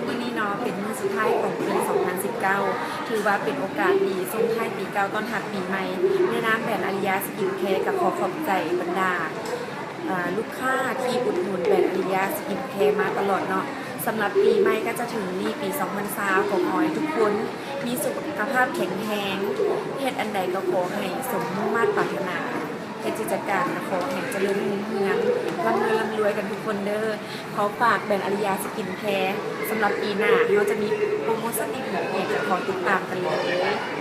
ມື້ນີ້ເນາະ ເປັນມື້ສຸດທ້າຍຂອງປີສອງພັນສິບເກົ້າ ຖືວ່າເປັນໂອກາດດີສົ່ງທ້າຍປີເກົ່າຕ້ອນຮັບປີໃໝ່. ໃນນາມແບຣນອາລິຍາສະກິນແຄ ກໍຂໍຂອບໃຈບັນດາ ອ່າ ລູກຄ້າທີ່ອຸດໜູນແບຣນອາລິຍາສະກິນແຄມາຕະຫຼອດເນາະ. ສຳລັບປີໃໝ່ກໍຈະເຖິງນີ້ ປີສອງພັນຊາວ ກໍຂໍໃຫ້ທຸກຄົນມີສຸຂະພາບແຂງແຮງ, ເຮັດອັນໃດກໍຂໍໃຫ້ສົມມຸ່ງມາດປາດຖະໜາ, ເຮັດກິດຈະການກໍຂໍໃຫ້ຈະເລີນຮຸ່ງເຮືອງ, ລ່ຳລວຍ ລ່ຳລວຍກັນທຸກຄົນເດີ້. ຂໍຝາກແບຣນອາລິຍາສະກິນແຄ ສຳລັບປີໜ້າເຮົາຈະມີໂປຣໂມຊັນອີ່ຫຍັງອີກ ກໍຂໍຕິດຕາມກັນເລີຍ.